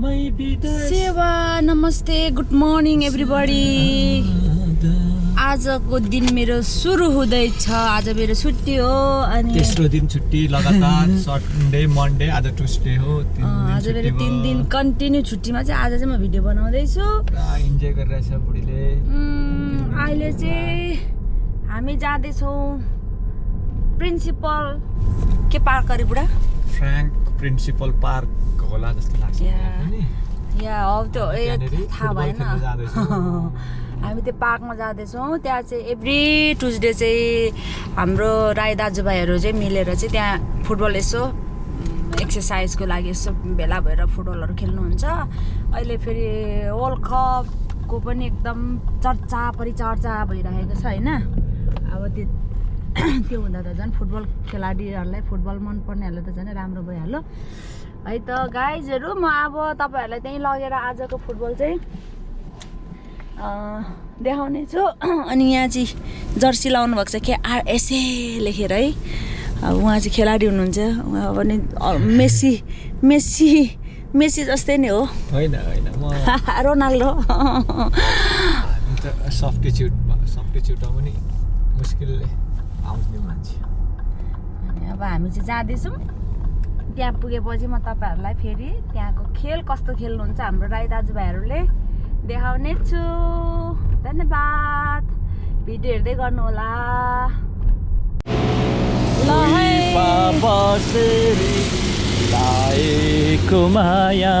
सेवा नमस्ते good morning everybody आजको दिन मेरो सुरु हुँदैछ आज मेरो छुट्टी हो अनि तेस्रो दिन छुट्टी लगातार सन्डे मन्डे आज ट्युसडे हो आज मेरो 3 दिन कन्टिन्यू छुट्टीमा चाहिँ आज चाहिँ म भिडियो बनाउँदै छु इन्जोय गरिरहेछ बुढीले अहिले चाहिँ हामी जाँदै छौं प्रिन्सिपल के पार्क गरे बुढा फ्र्याङ्क प्रिन्सिपल पार्क होला जस्तो लाग्छ पनि या हो त्यो थाहा भएन हामी त्यो पार्कमा जाँदैछौँ त्यहाँ चाहिँ एभ्री ट्युसडे चाहिँ हाम्रो राई दाजुभाइहरू चाहिँ मिलेर चाहिँ त्यहाँ फुटबल यसो एक्सर्साइजको लागि यसो भेला भएर फुटबलहरू खेल्नुहुन्छ अहिले फेरि वर्ल्ड कपको पनि एकदम चर्चा परिचर्चा भइरहेको छ होइन अब त्यो हुँदा त झन् फुटबल खेलाडीहरूलाई फुटबल मनपर्नेहरूलाई त झन् राम्रो भइहाल्यो है त गाइजहरू म अब तपाईँहरूलाई त्यहीँ लगेर आजको फुटबल चाहिँ देखाउने छु अनि यहाँ चाहिँ जर्सी लाउनु भएको छ KRSA लेखेर है अब उहाँ चाहिँ खेलाडी हुनुहुन्छ उहाँ पनि मेसी जस्तै नै हो होइन म रोनाल्डो सब्स्टिट्युटमा पनि मुस्किलले आउने मान्छे अनि अब हामी चाहिँ जाँदैछौँ त्यहाँ पुगेपछि म तपाईँहरूलाई फेरि त्यहाँको खेल कस्तो खेल्नुहुन्छ हाम्रो राई दाजुभाइहरूले देखाउने छु धन्यवाद भिडियो हेर्दै गर्नु होला ल लाएको माया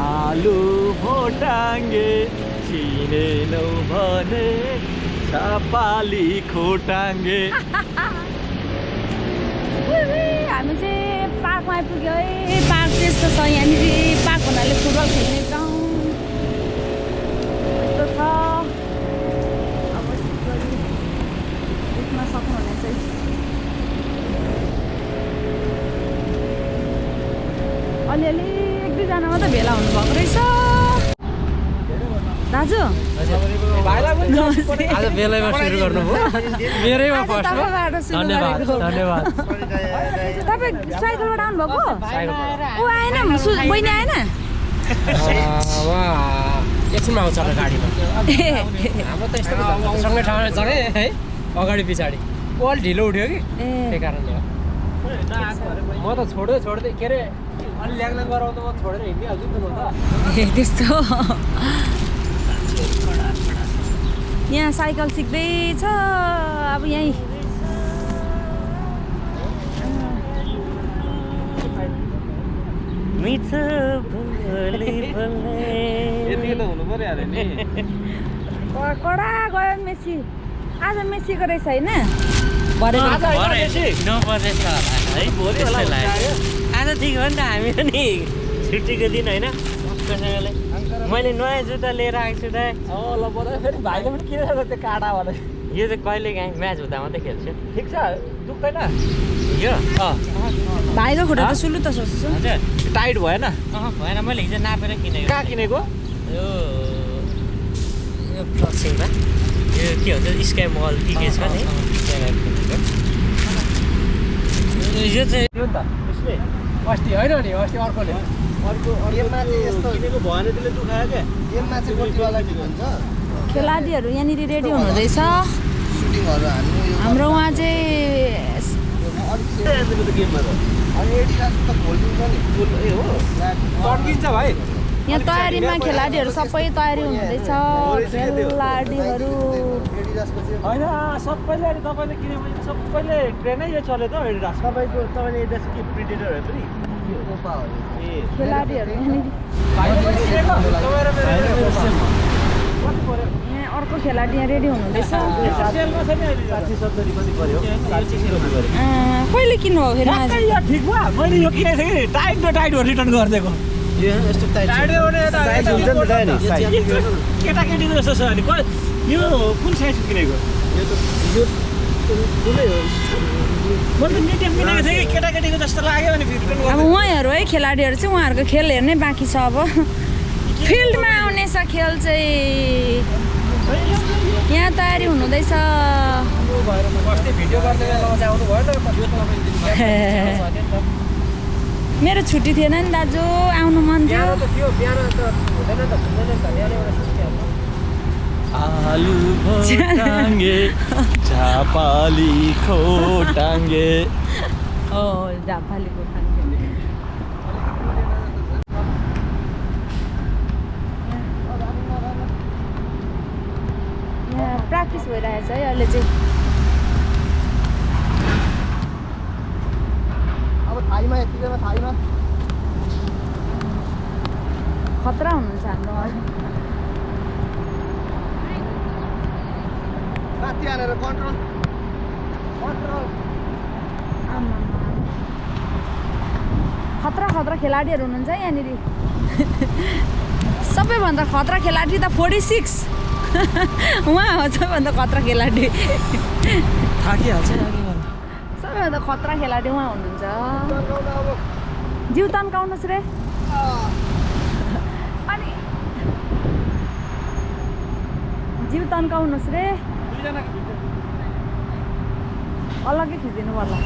आलु भोटाङ्गे चिनेनौ भने छापाली खोटाङ्गे हामी चाहिँ पार्कमा आइपुग्यो है पार्क त्यस्तो छ यहाँनिर पार्क हुनाले फुटबल खेल्ने ठाउँ यस्तो छ अब देख्न सक्नुहुनेछ अलिअलि एक दुईजना मात्रै भेला हुनुभएको रहेछ दाजु आज बेलैमा सुरु गर्नुभयो मेरैमा फर्स्ट धन्यवाद तपाईँ साइकलबाट आउनुभएको ऊ आएन बहिनी आएन एकछिनमा आउँछ होला गाडीमा हाम्रो त यस्तो सँगै ठाउँमा छ है अगाडि पछाडि अल ढिलो उठ्यो कि त्यही कारणले हो म त छोड्दै के अरे अलि ल्याङल्याङ गराउँदा म छोडेर हिँडिहाल्छु नि त म त त्यस्तो यहाँ साइकल सिक्दैछ अब यहीँ कडा गयो मेसी आज मेसीको रहेछ होइन आज ठिक हो नि त हामी पनि छुट्टीको दिन होइन कसैले मैले नयाँ जुत्ता लिएर आएको छु त फेरि भाइले पनि किन त्यो काँडा भने यो चाहिँ कहिले काहीँ म्याच हुँदा मात्रै खेल्छु ठिक छ दुख्दैन यो भाइको खुट्टा त सुलु त सोच्छु हजुर टाइट भएन भएन मैले हिजो नापेर किनेको कहाँ किनेको यो फ्लक्सिङमा यो के भन्छ स्काई मल के छ नि यो चाहिँ अस्ति होइन नि अस्ति अर्कोले खेलाडीहरू यहाँनिर रेडी हुनुहुँदैछ हाम्रो उहाँ चाहिँ भाइ यहाँ तयारीमा खेलाडीहरू सबै तयारी हुनुहुँदैछ खेलाडीहरू होइन सबैले अहिले तपाईँले किनभने सबैले ट्रेनै यो चल्यो त एडिडास तपाईँले एडिडास के प्रिडेटर हो पनि खेलाडीहरू यहाँनिर यहाँ अर्को खेलाडी यहाँ रेडी हुनुहुँदैछ कहिले किन्नु हो फेरि ठिक भयो मैले यो किनेको थिएँ कि टाइट हो रिटर्न गरिदिएको केटाकेटी जस्तो छ अनि यो कुन साइजको किनेको म त मिडियम किनेको थिएँ कि केटाकेटीको जस्तो लाग्यो भने अब उहाँहरू है खेलाडीहरू चाहिँ उहाँहरूको खेल हेर्नै बाँकी छ अब फिल्डमा आउने छ खेल चाहिँ यहाँ तयारी हुनुहुँदैछ भिडियो गर्ने बेलामा चाहिँ आउनु भयो मेरो छुट्टी थिएन नि दाजु आउनु मन थियो बिहान त थियो बिहान त हुँदैन त हुँदैन त बिहान एउटा सुस्ती आलु भोटाङ्गे झापाली खोटाङ्गे ओ झापालीको खान्छ यहाँ प्र्याक्टिस भइरहेछ है अहिले चाहिँ थालीमा यतिखेर थालीमा खतरा हुनुहुन्छ हाम्रो राति हालेर कन्ट्रोल खतरा खेलाडीहरू हुनुहुन्छ यहाँनिर सबैभन्दा खतरा खेलाडी त 46 उहाँ हो सबैभन्दा खतरा खेलाडी थाकिहाल्छ सबैभन्दा खतरा खेलाडी उहाँ हुनुहुन्छ जिउ तन्काउनुहोस् रे अनि जिउ तन्काउनुहोस् रे अलग्गै खिचिदिनु पर्ला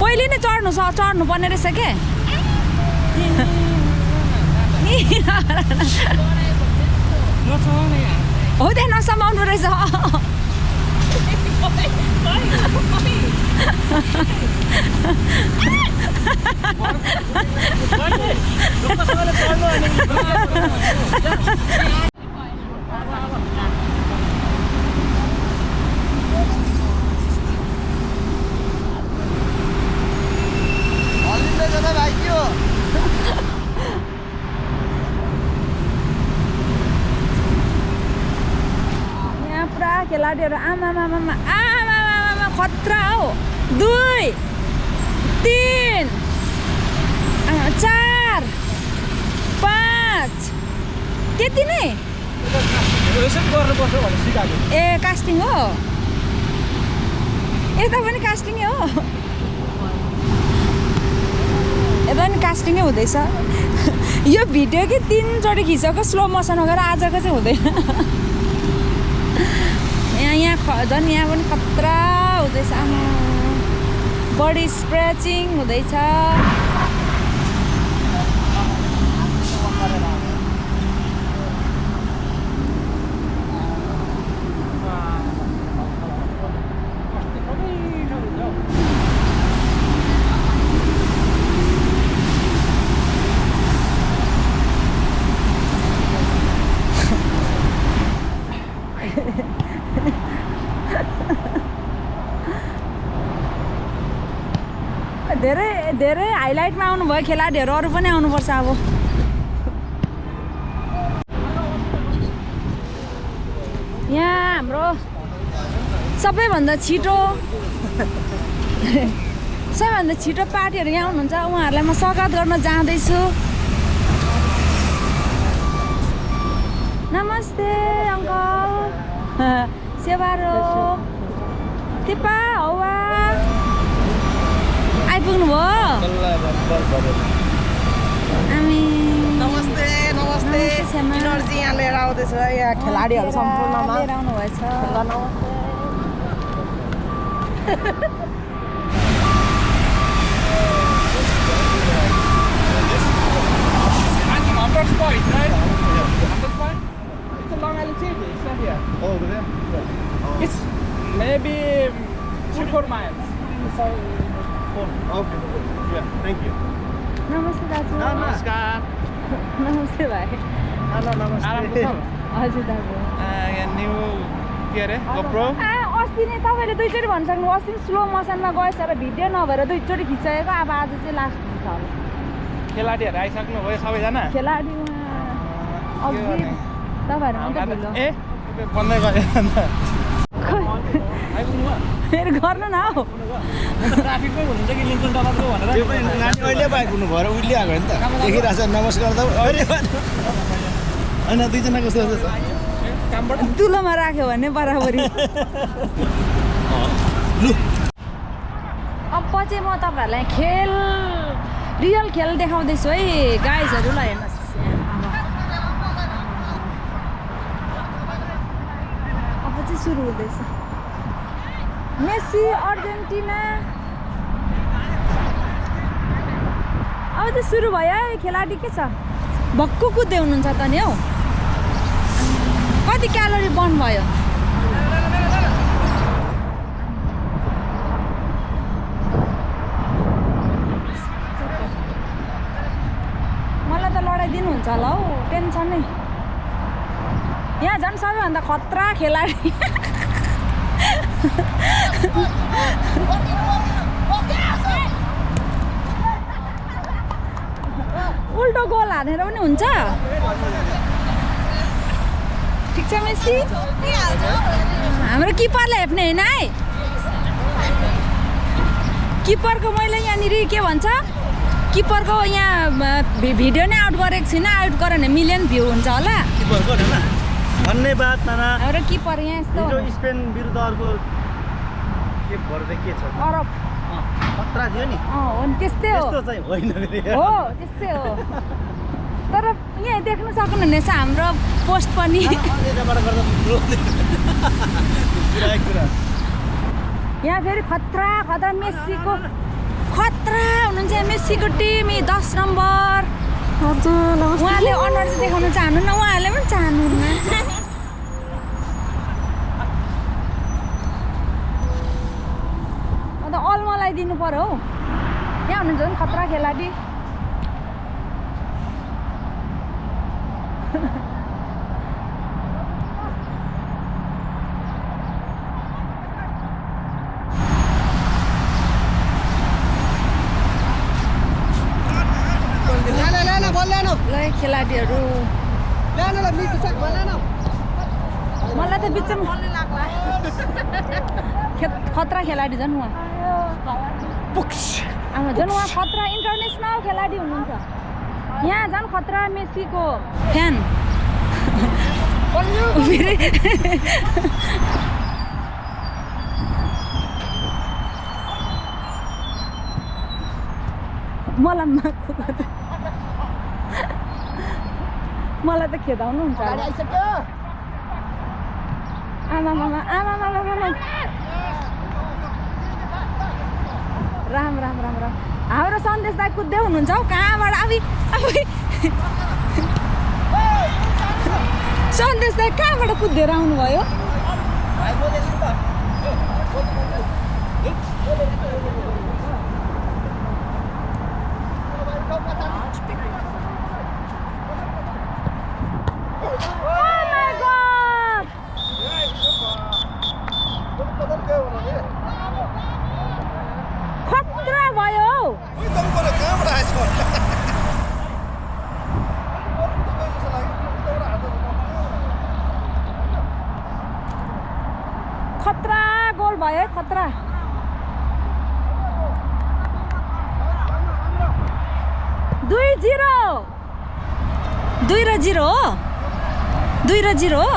पहिले नै चढ्नु पर्ने रहेछ के हो त्यहाँ नसमाउनु रहेछ खेलाडीहरू आमा खतरा हो 2 3 4 5 त्यति नै ए कास्टिङ हो यता पनि कास्टिङै हो यता पनि कास्टिङै हुँदैछ यो भिडियो कि 3 चोटि खिचेको स्लो मोसन गरेर आजको चाहिँ हुँदैन यहाँ झन् यहाँ पनि खतरा हुँदैछ आमा बडी स्ट्रेचिङ हुँदैछ धेरै हाइलाइटमा आउनुभयो खेलाडीहरू अरू पनि आउनुपर्छ अब यहाँ हाम्रो सबैभन्दा छिटो पार्टीहरू यहाँ आउनुहुन्छ उहाँहरूलाई म स्वागत गर्न जाँदैछु नमस्ते अङ्कल सेवारो टिपा हौवा आइपुग्नु भयो हामी नमस्ते इनर्जी यहाँ लिएर आउँदैछ यहाँ खेलाडीहरू सम्पूर्णमा लिएर आउनुभएछ Maybe 3-4 miles. Okay. Yeah, thank you. नमस्ते दाजु नमस्कार नमस्ते भाइ नमस्ते हजुर दाजु न्यू के अरे गोप्रो अस्ति नै तपाईँले 2 चोटि भनिसक्नु अस्ति स्लो मोसनमा गएछ र भिडियो नभएर 2 चोटि खिचाएको अब आज चाहिँ लास्ट हुन्छ होला खेलाडीहरू आइसक्नु भयो सबैजना खेलाडी अघि तपाईँहरू ए भन्दै गयो अन्त फेरि गर्नु न हौ ट्राफिकमै हुनुहुन्छ कि लिङ्कन टपरको भनेर त्यो पनि नानी अहिले पो आइपुग्नु भएर उहिले आएको नि त देखिरहेको छ नमस्कार त अहिले होइन दुईजना कस्तो तुलोमा राख्यो भने बराबरी अब पछि म तपाईँहरूलाई रियल खेल देखाउँदैछु है गाइजहरूलाई हेर्नुहोस् अब चाहिँ सुरु हुँदैछ मेसी अर्जेन्टिना अब त सुरु भयो है खेलाडी के छ भक्कु कुद्दै हुनुहुन्छ त नि हौ कति क्यालोरी बर्न भयो मलाई त लडाइदिनुहुन्छ होला हौ टेन्सन नै यहाँ झन् सबैभन्दा खतरा खेलाडी उल्टो गोल हानेर पनि हुन्छ ठिक छ मेसी हाम्रो किपरले हेप्ने होइन है किपरको मैले यहाँनिर के भन्छ किपरको यहाँ भिडियो नै आउट गरेको छुइनँ आउट गऱ्यो भने मिलियन भ्यू हुन्छ होला धन्यवाद नाना हाम्रो किपर यहाँ यस्तो स्पेन विरुद्ध अर्को के भर्दै के छ अरब खतरा थियो नि हो नि त्यस्तै हो त्यस्तो चाहिँ होइन हो त्यस्तै हो तर यहाँ देख्न सक्नुहुनेछ हाम्रो पोस्ट पनि यहाँ फेरि खतरा खतरा मेसीको खतरा हुनुहुन्छ मेसीको टिम 10 नम्बर उहाँले अनुहार चाहिँ देखाउन चाहनुहुन्न उहाँहरूले पनि चाहनुहुन्न अन्त अलमलाई दिनु पर्यो हौ यहाँ हुनुहुन्छ नि खतरा खेलाडी ल खेलाडीहरू मलाई त बिचमा खतरा खेलाडी झन् उहाँ झन् उहाँ खतरा इन्टरनेसनल खेलाडी हुनुहुन्छ यहाँ झन् खतरा मेसीको फ्यान मलाई त खेदाउनुहुन्छ आमा राम हाम्रो सन्देश दाइ कुद्दै हुनुहुन्छ हौ कहाँबाट अब सन्देश दाइ कहाँबाट कुदेर आउनुभयो खतरा भयो खतरा गोल भयो खतरा 2-0 हो 2-0 हो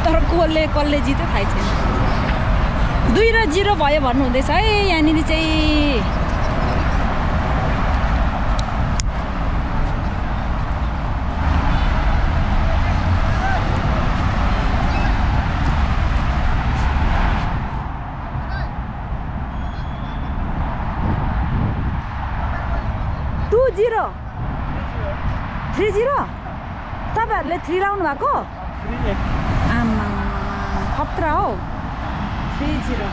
तर कसले जित्यो थाहै छैन 2-0 भयो भन्नुहुँदैछ है यहाँनिर चाहिँ तपाईँहरूले 3 लाउनु भएको आमा खतरा हो 3-0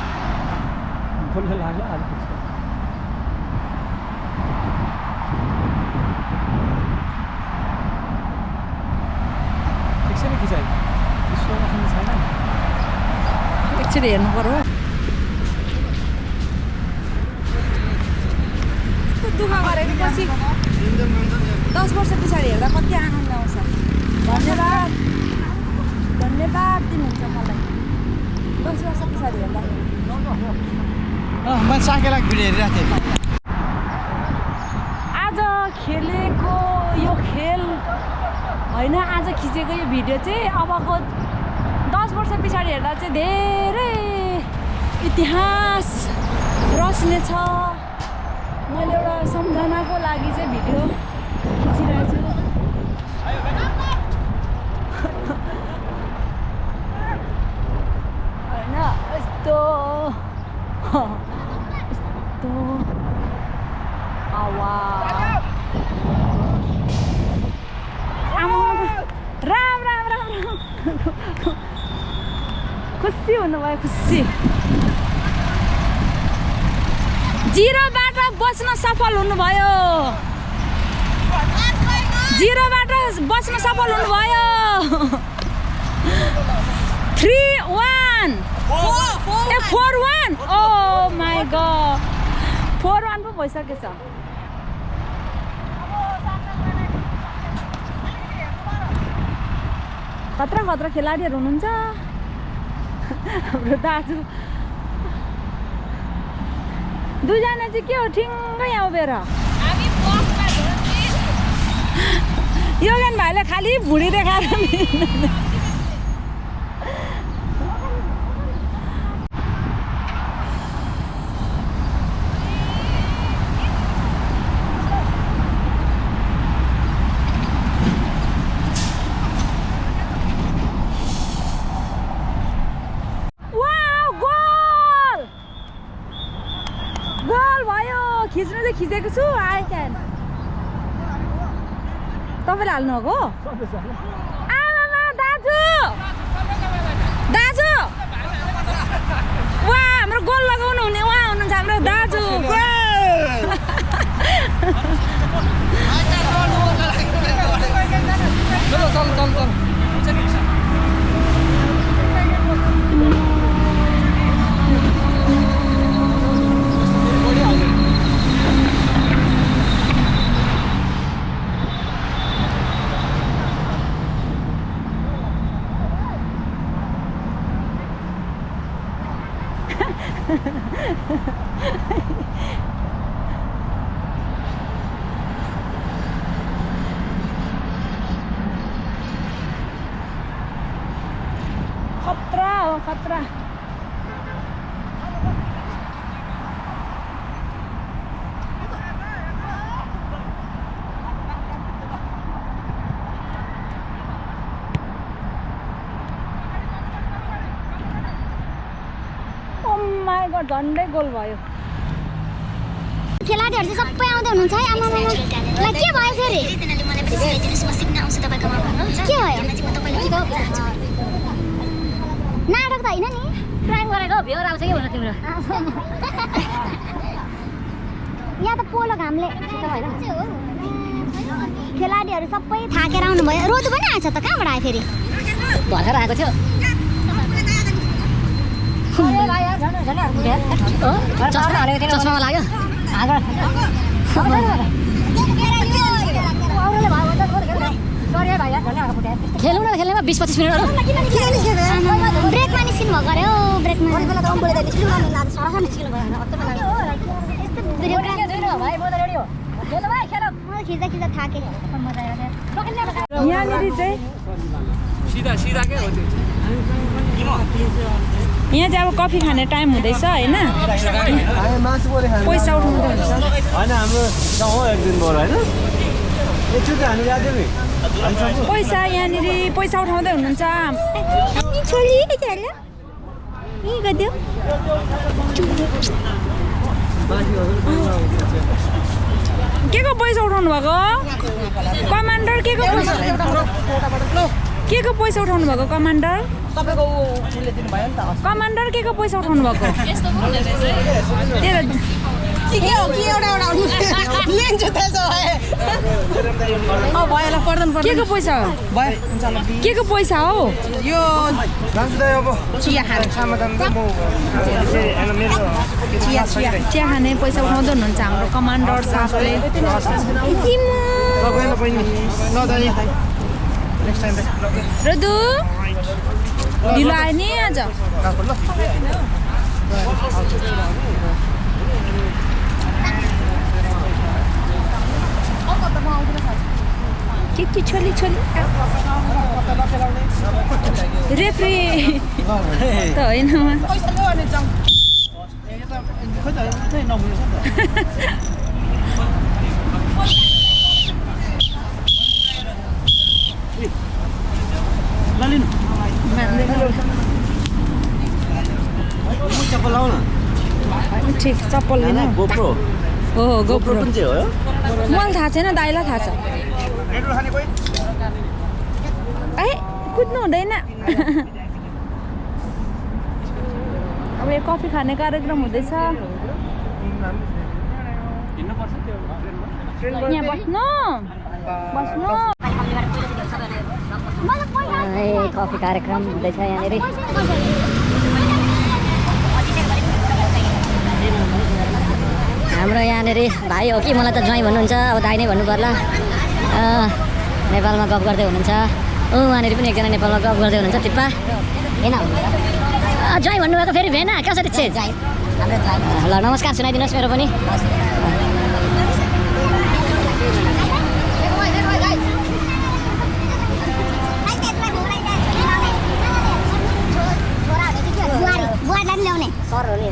एकचोटि हेर्नु पर्यो दुःख गरेको पछि 10 वर्ष पछाडि हेर्दा कति आनन्द आउँछ धन्यवाद दिनुहुन्छ मलाई 10 वर्ष पछाडि हेर्दा मैले साकेला भिडियो हेरिरहेको थिएँ आज खेलेको यो खेल होइन आज खिचेको यो भिडियो चाहिँ अबको 10 वर्ष पछाडि हेर्दा चाहिँ धेरै इतिहास रच्नेछ मैले एउटा सम्झनाको लागि चाहिँ भिडियो खिचिरहेको छु खुसी हुनुभयो खुसी जिरोबाट बच्न सफल हुनुभयो 3-1 4-1 ओ माई गॉड 4-1 पो भइसकेछ खतरा खेलाडीहरू हुनुहुन्छ हाम्रो दाजु दुईजना चाहिँ के हो ठिङ्गै यहाँ उभिएर योगेन भाइले खालि भुँडी देखाएर खिच्नु चाहिँ खिचेको छु आई क्यान तपाईँले हाल्नुभएको आमा दाजु वा हाम्रो गोल लगाउनु हुने उहाँ हुनुहुन्छ हाम्रो दाजु खतरा ओ माई गॉड झन्डै गोल भयो खेलाडीहरु चाहिँ सबै आउँदै हुनुहुन्छ है आमामा ला के भयो फेरि के भयो नाटक त हैन नि क्राइम गरेको भ्युर आउँछ के भन्नु तिम्रो यहाँ त पोलो घामले खेलाडीहरु सबै थाकेर आउनु भयो रोदु पनि आएछ त कहाँबाट आयो फेरि भर्खर आएको थियो चस्मा लाग्यो खेलौँ न खेल्नेमा 20-25 मिनटहरू ब्रेकमा निस्किनु भएको अरे हो ब्रेकमा खिच्दा खिच्दा थाके यहाँनिर चाहिँ सिधा के हो त्यो यहाँ चाहिँ अब कफी खाने टाइम हुँदैछ होइन पैसा उठाउँदै हुन्छ होइन हाम्रो गाउँ एक दिन भयो होइन एकचोटि हामी याद नि पैसा यहाँनिर पैसा उठाउँदै हुनुहुन्छ के को पैसा उठाउनु भएको कमान्डर के को पैसा उठाउनु भएको कमान्डर कमान्डर के को पैसा उठाउनु भएको के को पैसा हो के को पैसा हो यो चिया खाने पैसा उठाउँदै हुनुहुन्छ हाम्रो कमान्डर साहबले रदु ढिलो आयो नि आज के छोली रेफ्री त होइन ठिक चप्पल होइन गोप्रो हो गोप्रो कुन चाहिँ हो मलाई थाहा छैन दाइलाई थाहा छ ए कुद्नु हुँदैन अब यो कफी खाने कार्यक्रम हुँदैछ यहाँ बस्नु कफी कार्यक्रम हुँदैछ यहाँनिर हाम्रो यहाँनिर भाइ हो कि मलाई त ज्वाइँ भन्नुहुन्छ अब दाइ नै भन्नु पर्ला नेपालमा गफ गर्दै हुनुहुन्छ उहाँनिर पनि एकजना नेपालमा गफ गर्दै हुनुहुन्छ टिप्पा भेना ज्वाइँ भन्नुभएको फेरि भेना कसरी छे ल नमस्कार सुनाइदिनुहोस् मेरो पनि बुवालाई ल्याउने सर हो नि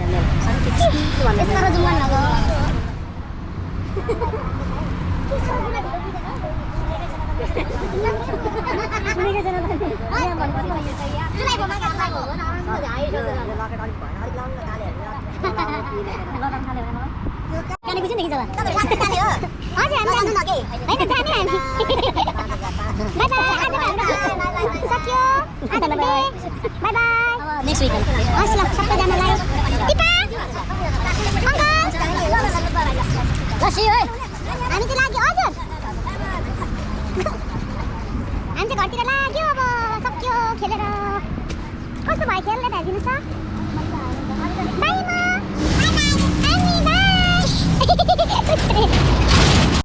नेक्स्ट विक हस् ल सबैजनालाई टिपा अङ्कल लसी है हामी चाहिँ लाग्यो हजुर हामी चाहिँ घरतिर लाग्यो अब सक्यो खेलेर कस्तो भयो खेल हेरिदिनुहोस् त